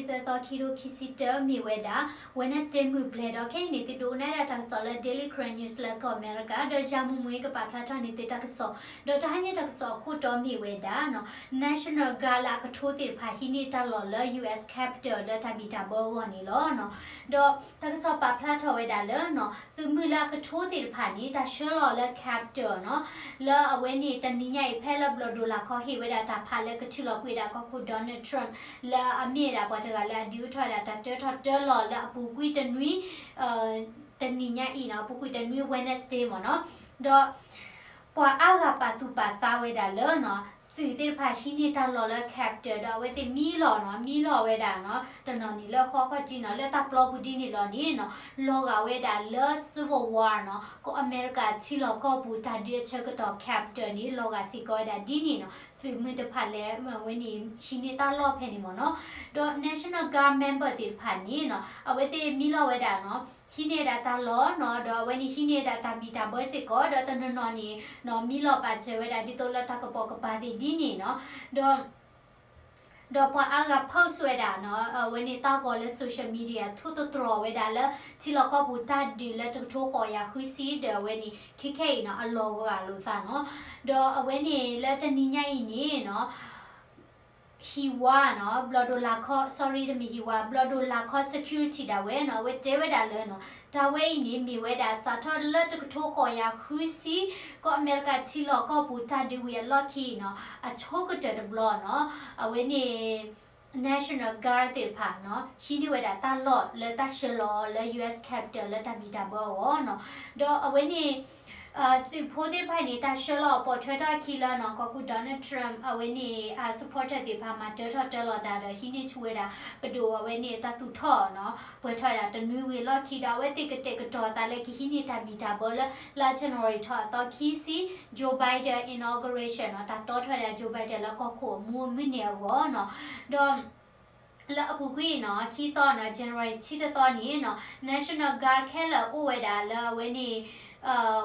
သၢသီ ခံကထိခံဆံတၢ မ့ၢ်ဝဲဒၣ် Wednesday မုၢ်ဘျဲၣ် ဒီးခဲအံၤန့ၣ် သုဒိကနၣ်ဒၣ်တၢ်ကစီၣ်လၢ Daily Karen News လၢကီၢ်အမဲရကၤ ဒီးယၤမူမူကပာ်ဖျါထီၣ်န့ၢ်သုတၢ်ကစီၣ်, ဒီးတဟါညါတၢ်ကစီၣ်အခိၣ်တီမ့ၢ်ဝဲဒၣ် National Guard လၢအကထိသ့ၣ်တဖၣ်ဟံးန့ၢ်တၢ်လီၢ်လၢ U S Capitol လၢတၢ်ဘံၣ်တၢ်ဘၢအဂီၢ်န့ၣ်လီၤ. ဒီးတၢ်ကစီၣ်ပာ်ဖျါထီၣ်ဝဲဒၣ်လၢ သုးမုၢ်လၢအကထိသ့ၣ်တဖၣ်န့ၣ် တၢ်ဆှၢလီၤလၢ Capitol နီၤ, လၢအဝဲန့ၣ်တနံၤညါအံၤ ဖဲလၢဘျီၣ်ဒိၣ်လာ်ခီဟ့ၣ်ဝဲဒၣ်တၢ်ဖးလၢကထံၣ်လီၤကွံာ်ဒၣ်ကီၢ်ခိၣ် Donald Trump လၢအမ့ၢ်ဝဲဒၣ်ပှၤတဂၤလၢအဒုးအိၣ်ထီၣ်ဝဲဒၣ်တၢ်တၢထီၣ်တၢလီၤလၢအပူၤကွံာ်တနွံ တနံၤညါအံၤနီၤ, အပူၤကွံာ်တနွံ Wednesday မ့ၢ်နီၤ, ဒီး ပှၤအါဂၤပာ်သူၣ်ပာ်သးဝဲဒၣ်လၢနီၤ, သုးသ့ၣ်တဖၣ်ဟံးန့ၢ်တၢ်လီၢ်လၢ Capitol ဒီးအဝဲသ့ၣ်မံလီၤနီၤ, မံလီၤဝဲဒၣ်နီၤ, တနီၤန့ၣ်လၢဃီခီၣ်ထံးနီၤ, လၢတၢ်ပျီပူၤဒ်န့ၣ်လီၤန့ၣ်နီၤ, လီၤဂာ်ဝဲဒၣ်လၢ Civil War နီၤ, ကီၢ်အမဲရကၤထံလီၢ်ကီၢ်ပူၤတၢ်ဒုးအဆၢကတီၢ် Capitol န့ၣ် လီၤဂာ်စ့ၢ်ကီးဝဲဒၣ်ဒ်န့ၣ်နီၤ, သုးမုၢ်တဖၣ်လၢအဝဲန့ၣ် ဟံးန့ၢ်တၢ်လီၢ်ဖဲန့ၣ်မ့ၢ်နီၤ, ဒီး National Guard member သ့ၣ်တဖၣ်န့ၣ်နီၤ, အဝဲသ့ၣ်မံလီၤဝဲဒၣ်နီၤ, ဟံးန့ၢ်ဒၣ်တၢ်လီၢ်နီၤ, ဒီးအဝဲန့ၣ်ဟံးန့ၢ်ဒၣ်တၢ်ဘံၣ်တၢ်ဘၢစ့ၢ်ကီး, ဒီးတနီၤနီၤန့ၣ်နီၤ, မံလီၤပာ်စၢၤဝဲဒၣ်ဒ်သိးလၢတၢ်ကပိာ်ကပၤသ့ၣ်ဒ်န့ၣ်နီၤ, ဒီး ဒီးပှၤအါဂၤ post ဝဲဒၣ်နီၤ, အဝဲန့ၣ်တၢ်ဂီၤလၢ social media ထိၣ်သတြီၤဝဲဒၣ်လၢ ထံလီၢ်ကီၢ်ပူၤတၢ်ဒုးလၢတကထိဃိးကယၤဃုဆံ ဒီးအဝဲန့ၣ် ခဲခဲအံၤနီၤ အလီၤဂာ်လိာ်သးနီၤ, ဒီးအဝဲန့ၣ်လၢတနံၤညါအံၤန့ၣ်နီၤ ဟံးဝါနီၤ, ဘျီၣ်ဒိၣ်လာ်ခီ, sorry တမ့ၢ်ဟံးဝါ, ဘျီၣ်ဒိၣ်လာ်ခီ security ဒၣ်ဝဲနီၤ, အဝဲတဲဝဲဒၣ်လၢနီၤ, တၢ်ဝဲအံၤန့ၣ် မ့ၢ်ဝဲဒၣ်စးထီၣ်လၢတကထိဃိးကယၤဃုဆံ ကီၢ်အမဲရကၤထံလီၢ်ကီၢ်ပူၤတၢ်ဒုးဝံၤအလီၢ်ခံနီၤ, အဆိကတၢၢ်တဘျီနီၤ, အဝဲန့ၣ် National Guard သ့ၣ်တဖၣ်နီၤ, ဟံးန့ၢ်ဝဲဒၣ်တၢ်လီၢ်လၢတၢ်ဆှၢလီၤလၢ U S Capitol လၢတၢ်ဘံၣ်တၢ်ဘၢအဂီၢ်နီၤ, ဒီးအဝဲန့ၣ် သုးဖိသ့ၣ်တဖၣ်န့ၣ် တၢ်ဆှၢလီၤပိာ်ထွဲထီၣ်အခံလၢနီၤ, ကီၢ်ခိၣ် Donald Trump အဝဲန့ၣ် အ supporter သ့ၣ်တဖၣ်မၤတၢထီၣ်တၢလီၤတၢ်ဒီး ဟံးန့ၢ်ဆူၣ်ဝဲဒၣ် ပဒိၣ်အဝဲန့ၣ် တၢ်သူၣ်ထီၣ်နီၤ, ပှဲၤထီၣ်ဝဲဒၣ်တနွံဝံၤအလီၢ်ခံဒီး အဝဲသ့ၣ်ကတဲာ်ကတီၤအသးလၢကဟံးန့ၢ်တၢ်ဘံၣ်တၢ်ဘၢလၢ လါ January ထီၣ်အသီခံဆံ Joe Biden inauguration နီၤ, တၢ်တီထီၣ်ဝဲဒၣ် Joe Biden လၢကီၢ်ခိၣ်အမူအမုၢ်န့ၣ်အဂီၢ်နီၤ, ဒီး လၢအပူၤကွံာ်နီၤ, ခံသီနီၤ, January ထီၣ်တသီန့ၣ်နီၤ, National Guard ခဲလၢာ်အိၣ်ဝဲဒၣ်လၢအဝဲန့ၣ်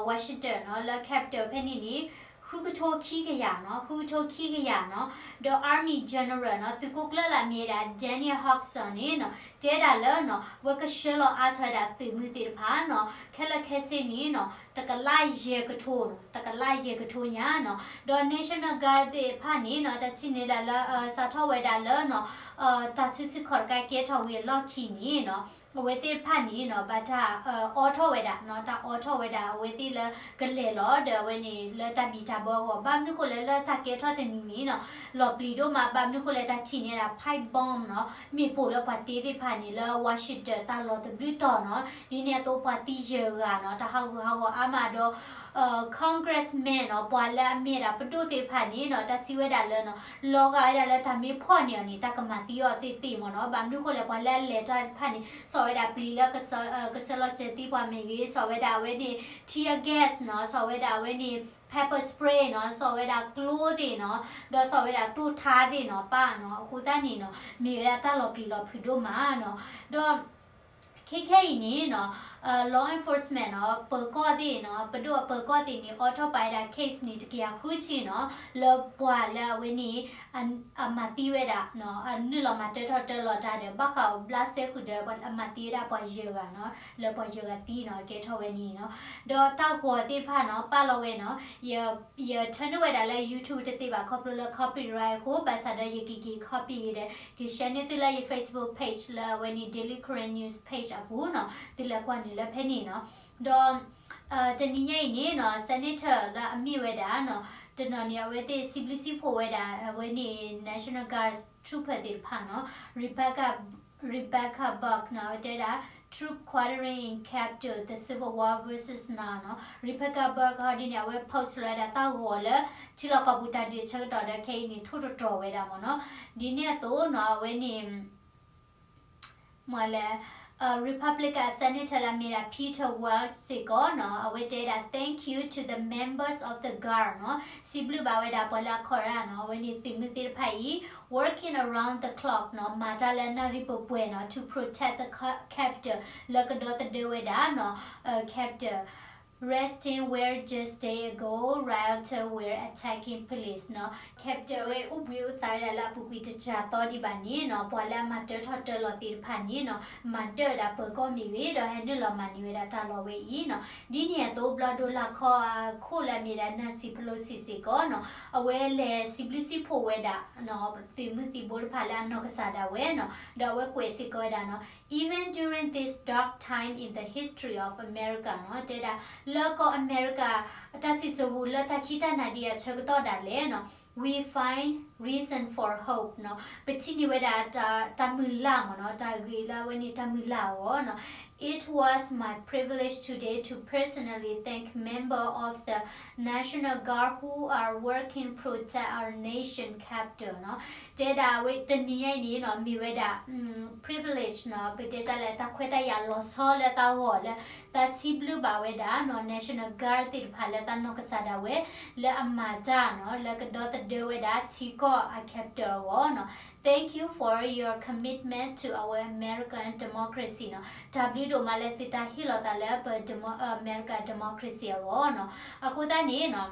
Washington နီၤ, လၢ Capitol ဖဲန့ၣ်န့ၣ် ဃုကထိခံကယၤနီၤ, ဃုကထိခံကယၤနီၤ, ဒီး Army General နီၤ, သုးခိၣ်ကျၢၢ်လၢအမ့ၢ်ဝဲဒၣ် Daniel Hogson န့ၣ်နီၤ, တဲဒၣ်လၢနီၤ, ဝဲကဆှၢလီၤအါထီၣ်ဝဲဒၣ်သုးမုၢ်သ့ၣ်တဖၣ်နီၤ, ခဲလၢာ်ခဲဆ့န့ၣ်နီၤ, တကလးယဲၢ်ကထိနီၤ, တကလးယဲၢ်ကထိညါနီၤ, ဒီး National Guard သ့ၣ်တဖၣ်န့ၣ်နီၤ, တၢ်ထံၣ်န့ၢ်ဒၣ်လၢ စးထီၣ်ဝဲဒၣ်လၢနီၤ တၢ်စုဆူၣ်ခီၣ်တကးကဲထီၣ်ဝံၤအလီၢ်ခံန့ၣ်နီၤ, အဝဲသ့ၣ်တဖၣ်န့ၣ်နီၤ, ဘၣ်တၢ်အိးထီၣ်ဝဲဒၣ်နီၤ, တၢ်အိးထီၣ်ဝဲဒၣ်အဝဲသ့ၣ်လၢကလဲၤလီၤဒီးအဝဲန့ၣ်လၢတၢ်ဘံၣ်တၢ်ဘၢအဂီၢ်, ဘၣ်မနုၤဃိလဲၣ်လၢတၢ်ကဲထီၣ်တနံၤန့ၣ်နီၤ, လီၤပျံၤဒိၣ်မး, ဘၣ်မနုၤဃိလဲၣ် တၢ်ထံၣ်န့ၢ်ဒၣ် pipe bomb နီၤ, မ့ၣ်ပိၢ်လၢပှၤတ့သ့ၣ်တဖၣ်န့ၣ် လၢ Washington တၢ်လီၢ်တဘျုးတီၤနီၤ, ဒ်န့ၣ်အသိးပှၤသံယဲၢ်ဂၤနီၤ, တၢ်ဟးဂူာ်ဟးဂီၤအါမးဒီး Congressman နီၤ, ပှၤလၢအမ့ၢ်ဒၣ်ပဒိၣ်သ့ၣ်တဖၣ်န့ၣ်နီၤ, တၢ်စံးဝဲဒၣ်လၢနီၤ, လီၤဂာ်ဝဲဒၣ်လၢတၢ်မ့ၢ်ဖီၣ်န့ၢ်အီၤန့ၣ် တၢ်ကမၤသံအီၤသ့သ့မ့ၢ်နီၤ, ဘၣ်မနုၤဃိလဲၣ် ပှၤလၢအလဲၤတၢ်တဖၣ်န့ၣ် စိာ်ဝဲဒၣ်ပျံၤလၢ ကဆှၢလီၤစၢၤသံပှၤမ့ၢ်ဂ့ၤ, စိာ်ဝဲဒၣ်အဝဲန့ၣ် tear gas နီၤ, စိာ်ဝဲဒၣ်အဝဲန့ၣ် pepper spray နီၤ, စိာ်ဝဲဒၣ်ကျိသ့ၣ်နီၤ, ဒီးစိာ်ဝဲဒၣ်တိၢ်ထါသ့ၣ်နီၤ, ပၢ်နီၤ, အဃိသတးန့ၣ်နီၤ, မ့ၢ်ဝဲဒၣ်တၢ်လီၤပျံၤလီၤဖုးဒိၣ်မးနီၤ, ဒီး ခဲခဲအံၤန့ၣ်နီၤ, law enforcement နီၤ, ပၢၤကီၢ်သ့ၣ်နီၤ, ပဒိၣ်အပၢၤကီၢ်သ့ၣ်န့ၣ် အိးထီၣ်ပာ်ဝဲဒၣ် case န့ၣ် တကယၤဃုဆံနီၤ, လၢပှၤလၢအဝဲန့ၣ် အမၤသံဝဲဒၣ်နီၤ, အနုာ်လီၤမၤတၢထီၣ်တၢလီၤတၢ်ဒီး ဘၣ်ဃးအီၤဘျးစဲဃုာ်ဒီး အမၤသံဝဲဒၣ်ပှၤယဲၢ်ဂၤနီၤ, လၢပှၤယဲၢ်ဂၤသံနီၤ, ကဲထီၣ်ဝဲန့ၣ်နီၤ, ဒီးတၢ်ဂီၤသ့ၣ်တဖၣ်နီၤ, ပာ်လီၤဝဲနီၤ, ယ ယထၢနုာ်ဝဲဒၣ်လၢ YouTube တသ့ဘၣ် ခီဖျိလၢ copyright အဃိ, ဘၣ်ဆၣ်ဒီးယကက့ၤ copy ဒီး က share န့ၢ်သုလၢယ Facebook page လၢအဝဲန့ၣ် Daily Karen News page အပူၤနီၤ, သုလဲၤကွၢ်နုာ်လၢဖဲန့ၣ်နီၤ, ဒီး တနံၤညါအံၤန့ၣ်နီၤ, Senator လၢအမ့ၢ်ဝဲဒၣ်နီၤ, တနီၤန့ၣ် အဝဲသ့ၣ်စံးဘျုးစံးဖှိၣ်ဝဲဒၣ် အဝဲန့ၣ် National Guard trooper သ့ၣ်တဖၣ်နီၤ, Rebecca Rebecca Burke နီၤ, အဝဲတဲဒၣ် troop quartering in Capitol, the Civil War versus now နီၤ, Rebecca Burke ဟီဒ်န့ၣ် အဝဲ post လီၤဝဲဒၣ်တၢ်ဂီၤလၢ ထံလီၢ်ကီၢ်ပူၤတၢ်ဒုးအဆၢကတီၢ်ဒီး ခဲအံၤန့ၣ် ထိၣ်သတြီၤဝဲဒၣ်မ့ၢ်နီၤ, ဒ်န့ၣ်အသိးနီၤ, အဝဲန့ၣ် မ့ၢ်လဲၣ်, Republican Senator လၢအမ့ၢ်ဒၣ် Peter Welch စ့ၢ်ကီးနီၤ, အဝဲတဲဒၣ် thank you to the members of the Guard နီၤ, စံးဘျုးဘၣ်ဝဲဒၣ်ပှၤလၢအခီၣ်ရၢနီၤ, အဝဲန့ၣ်သုးမုၢ်သ့ၣ်တဖၣ်အံၤ working around the clock နီၤ, မၤတၢ်လၢနၣ်ရံၣ်ပှဲၤပှဲၤနီၤ, to protect the Capitol လၢကဒီသဒၢဝဲဒၣ်နီၤ, Capitol Resting were just day ago, rioters were attacking police နီၤ. Capitol ဝဲအိၣ်ဘှံးအိၣ်သါဝဲဒၣ်လၢအပူၤကွံာ်တစှၤသီဒံးဘၣ်န့ၣ်နီၤ, ပှၤလၢအမၤတၢထီၣ်တၢလီၤသ့ၣ်တဖၣ်န့ၣ်နီၤ, မၤဒၢၣ်ဒၣ်ပၢၤကီၢ်မ့ၢ်ဂ့ၤ ဒီးဟဲနုာ်လီၤမၤန့ၢ်ဝဲဒၣ်တၢ်လီၢ်ဝဲအံၤနီၤ. ဒ်န့ၣ်အသိး ဘျီဒိလၢခီအခိၣ်လၢအမ့ၢ်ဒၣ် Nancy Pelosi စ့ၢ်ကီးနီၤ, အဝဲလဲၤစံးဘျုးစံးဖှိၣ်ဝဲဒၣ် သုးမုၢ်သံၣ်ဘိတဖၣ်လၢအနီၢ်ကစၢ်ဒၣ်ဝဲနီၤ, ဒီးအဝဲကွဲးစ့ၢ်ကီးဝဲဒၣ်နီၤ, Even during this dark time in the history of America နီၤ, တဲဒၣ် လၢကီၢ်အမဲရကၤ တၢ်စံၣ်စိၤပူၤလၢတၢ်ခံးတၢ်နၤဒံးအဆၢကတီၢ်ဒၣ်လဲာ်နီၤ, we find reason for hope နီၤ, ပထံၣ်န့ၢ်ဝဲဒၣ် တၢ်မုၢ်လၢ်မ့ၢ်နီၤ, တၢ်ဂ့ၤလၢအဝဲန့ၣ်တၢ်မုၢ်လၢ်အဂီၢ်နီၤ. It was my privilege today to personally thank member of the National Guard who are working protect our nation Capitol နီၤ, တဲဒၣ်ဝဲတနံၤညါအံၤန့ၣ်နီၤ မ့ၢ်ဝဲဒၣ် privilege နီၤ, ပတဲတၢ်လၢတၢ်ခွဲးတၢ်ယာ်လီၤဆီလၢသးဂီၢ်လၢ သးစံးဘျုးဘၣ်ဝဲဒၣ်နီၤ National Guard သ့ၣ်တဖၣ်လၢသးနီၢ်ကစၢ်ဒၣ်ဝဲ လၢအမၤတၢ်နီၤ လၢကဒီသဒၢဝဲဒၣ်ထံကီၢ်အ Capitol အဂီၢ်နီၤ. Thank you for your commitment to our American democracy နီၤ, တၢ်ဘျုးဒိၣ်မးလၢသုတၢ်ဟ့ၣ်လီၤသးလၢပ American democracy အဂီၢ်နီၤ. အဃိသတးန့ၣ်နီၤ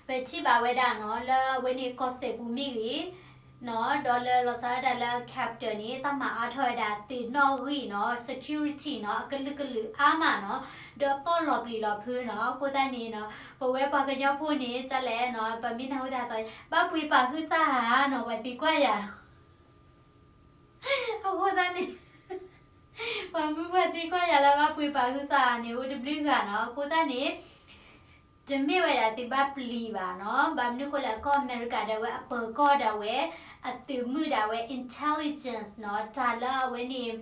ပထံၣ်ဘၣ်ဝဲဒၣ်နီၤ လၢအဝဲန့ၣ်ကီၢ်စဲၣ်ပူၤမ့ၢ်ဂ့ၤနီၤ, ဒီးလၢလီၤဆီဒၣ်တၢ်လၢ Capitol န့ၣ် တၢ်မၤအါထီၣ်ဝဲဒၣ်သ့ၣ်နီၣ်ဂံၢ်နီၤ security နီၤ အကလုာ်ကလုာ်အါမးနီၤ, ဒီးသီၣ်လီၤပျံၤလီၤဖုးနီၤ. အဃိသတးန့ၣ်နီၤ ပဝဲပှၤကညီဖိန့ၣ် တၢ်လဲၣ်နီၤ ပမ့ၢ်နၢ်ဟူတၢ်သီၣ် ဘၣ်ပှ့ၤပာ်ဟုသးဧါနီၤ ပှၤသံကွၢ်ယၤ အဃိသတးန့ၣ် ပှၤမုၢ်ပှၤသံကွၢ်ယၤလၢဘၣ်ပှ့ၤပာ်ဟုသးန့ၣ် အိၣ်တဘျုးဂၤနီၤ. အဃိသတးန့ၣ် တမ့ၢ်ဝဲဒၣ်သုဘၣ်ပျံၤဘၣ်နီၤ, ဘၣ်မနုၤဃိလဲၣ် ကီၢ်အမဲရကၤဒၣ်ဝဲအပၢၤကီၢ်ဒၣ်ဝဲ အသုးမုၢ်ဒၣ်ဝဲ intelligence နီၤ, တၢ်လၢအဝဲန့ၣ်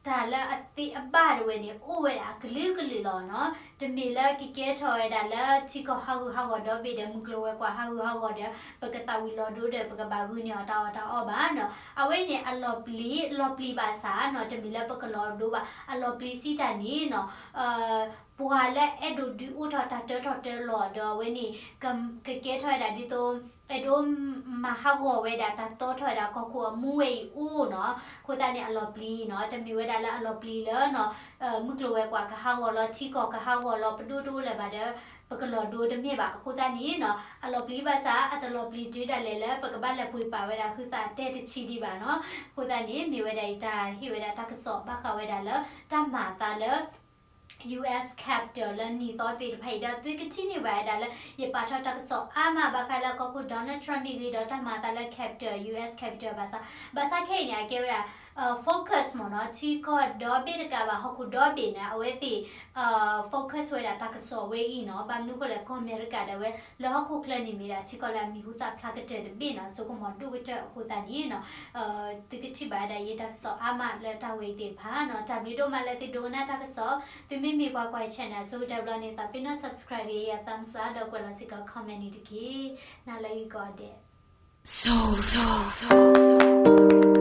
တၢ်လၢအသ့အဘၣ်ဒၣ်ဝဲန့ၣ် အိၣ်ဝဲဒၣ်အကလုာ်ကလုာ်လီၤနီၤ. တမ့ၢ်လၢကကဲထီၣ်ဝဲဒၣ်လၢထံကီၢ်ဟးဂူာ်ဟးဂီၤဒီဘ့ၣ်ဒီး မုၢ်ကျိၤဝဲၤကွာ်ဟးဂူာ်ဟးဂီၤဒီး ပကသးဝံၤလီၤဒိဒီး ပကဘၣ်ဂုာ်န့ၢ်အီၤတၢ်အီၣ်တၢ်အီဘၣ်နီၤ. အဝဲန့ၣ်အလီၤပျံၤ လီၤပျံၤဘၣ်ဆၣ်နီၤ တမ့ၢ်လၢပကလီၤဒိဘၣ် အလီၤပျံၤစံးတၢ်န့ၣ်နီၤ ပှၤလၢအဲၣ်ဒိးဒုးအိၣ်ထီၣ်တၢ်တၢထီၣ်တၢလီၤဒီးအဝဲန့ၣ် ကကဲထီၣ်ဝဲဒၣ်ဒ်သိး အဲၣ်ဒိးမၤဟးဂီၤဝဲဒၣ်တၢ်တီထီၣ်ဝဲဒၣ်ကီၢ်ခိၣ်အမူဝဲအံၤအိၣ်နီၤ. အဃိသတးန့ၣ်အလီၤပျံၤနီၤ, တမ့ၢ်ဝဲဒၣ်လၢအလီၤပျံၤလၢနီၤ မုၢ်ကျိၤဝဲၤကွာ်ကဟးဂီၤလီၤ ထံကီၢ်ကဟးဂီၤလီၤ ပဒိၣ်တအိၣ်လၢၤဘၣ်ဒီး ပကလီၤဒိတမ့ၢ်ဘၣ်. အဃိသတးန့ၣ်နီၤ အလီၤပျံၤဘၣ်ဆၣ် အတလီၤပျံၤတုၤဒၣ်လဲာ်လၢ ပကဘၣ်လဲၤပှ့ၤပာ်ဝဲဒၣ်ဟုသးအတဲတဆံဒံးဘၣ်နီၤ. အဃိသတးန့ၣ် မ့ၢ်ဝဲဒၣ်အံၤတၢ်ဟ့ၣ်ဝဲဒၣ်တၢ်ကစီၣ်ဘၣ်ဃးဝဲဒၣ်လၢ တၢ်မၤအသးလၢ US Capitol လၢနံၣ်သီသ့ၣ်တဖၣ်အံၤဒီး သုကထံၣ်န့ၢ်ဘၣ်ဝဲဒၣ်လၢ ယပာ်ထီၣ်တၢ်ကစီၣ်အါမးဘၣ်ဃးလၢကီၢ်ခိၣ် Donald Trump မ့ၢ်ဂ့ၤဒီး တၢ်မၤအသးလၢ Capitol, US Capitol ဘၣ်ဆၣ်, ဘၣ်ဆၣ်ခဲအံၤန့ၣ် အကဲဝဲဒၣ် focus မ့ၢ်နီၤ, ထံကီၢ်ဒီဘ့ၣ်တကးဘၣ် ဟီၣ်ခိၣ်ဒီဘ့ၣ်န့ၣ် အဝဲသ့ၣ် focus ဝဲဒၣ်တၢ်ကစီၣ်ဝဲအံၤနီၤ. ဘၣ်မနုၤအဃိလဲၣ် ကီၢ်အမဲရကၤဒၣ်ဝဲ လၢဟီၣ်ခိၣ်ချၢန့ၣ်မ့ၢ်ဒၣ်ထံကီၢ်လၢအမံၤဟူသၣ်ဖျါကတၢၢ်တဘ့ၣ်နီၤ, ဆိကမိၣ်ဒိၣ်ကတၢၢ်အဃိသတးန့ၣ်နီၤ သုကထံၣ်ဘၣ်ဝဲဒၣ်ယတၢ်ကစီၣ်အါမးလၢတၢ်ဝဲအံၤသ့ၣ်တဖၣ်နီၤ. တၢ်ဘျုးဒိၣ်မးလၢသုဒိကနၣ်တၢ်ကစီၣ်, သုမ့မ့ၢ်ပှၤကွၢ် channel အဆိကတၢၢ်ဘျီန့ၣ် သးပ့ၤနီၣ် subscribe ယ thumbs up ဒီးကွဲးလီၤစ့ၢ်ကီး comment န့ၣ်တက့ၢ်. နၤလၢဂ့ၤကိးဂၤဒဲး.